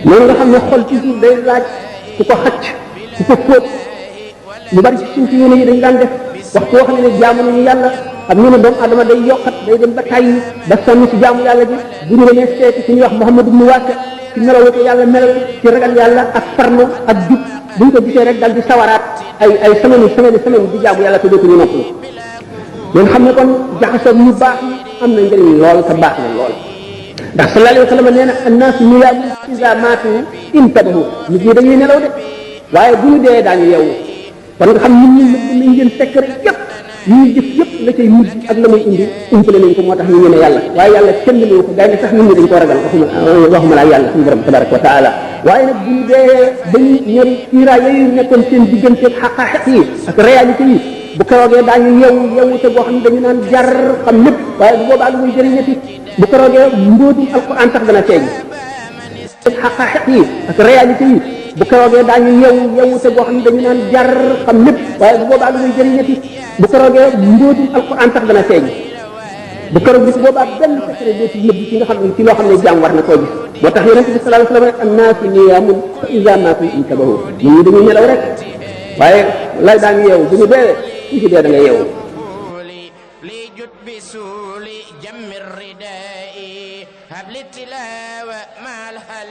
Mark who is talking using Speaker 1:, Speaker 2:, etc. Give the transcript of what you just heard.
Speaker 1: loolu nga xam ne xol toujours day laaj ku ko xacc ku ko fóot lu bari ci suuf yéene yi dañ daan def waxtu woo xam ne jaamu nañu yàlla xam ñu ne doomu adama day yokkat day dem ba tàyyi ba sonn ci jaamu yàlla ji bu ñu demee seeti ci ñuy wax Muhammad ibn Wasiq ci melaw ko yàlla melal ci ragal yàlla ak farlu ak jub bu ñu ko gisee rek dal di sawaraat ay semaine di jaamu yàlla te dootuñu noppalu ngeen xam ne kon jaxasoo ñu baax am na njëriñ lool te baax na lool ndax sallallahu alayhi wa sallam nee na annaasu niyaamun iza maatu intabahu nit ñi dañuy nelaw de waaye bu ñu dee daañu yeewu kon nga xam nit ñi nañ leen fekk rek yëpp ñuy jëf yëpp la cay mujj ak la muy indi umpale nañ ko moo tax ñu ñeme yàlla waaye yàlla kenn ñu ko gaynde sax nit ñi dañ ko ragal waxuma la yàlla suñu borom tabaraka wa taala waaye nag bu ñu dee dañu ñori kiira yooyu nekkoon seen diggante xaqaaxiq yi ak réalité yi bu keroogee daañu yeewu te boo xam ne dañu naan jar xam lépp waaye bu boobaa lu muy jëriñati bu keroogee mbóotum alquran sax dana feeñ xaqaaxiq yi ak réalité yi bu keroogee daañu yeewu te boo xam ne dañu naan jar xam lépp waaye bu boobaa lu muy jëriñati bu keroogee mbóotum alquran sax dana feeñ bu keroog bis boobaa benn secret dootu nëbb ci nga xam ne ci loo xam ne jaam war na koo gis moo tax yonent bi sallallahu alayhi wa sallam rek annaasu niyaamun fa iza maatu intabahu nit ñi dañuy nelaw rek waaye lay daañu yeewu bu ñu deewee ku ci dee da nga yeewu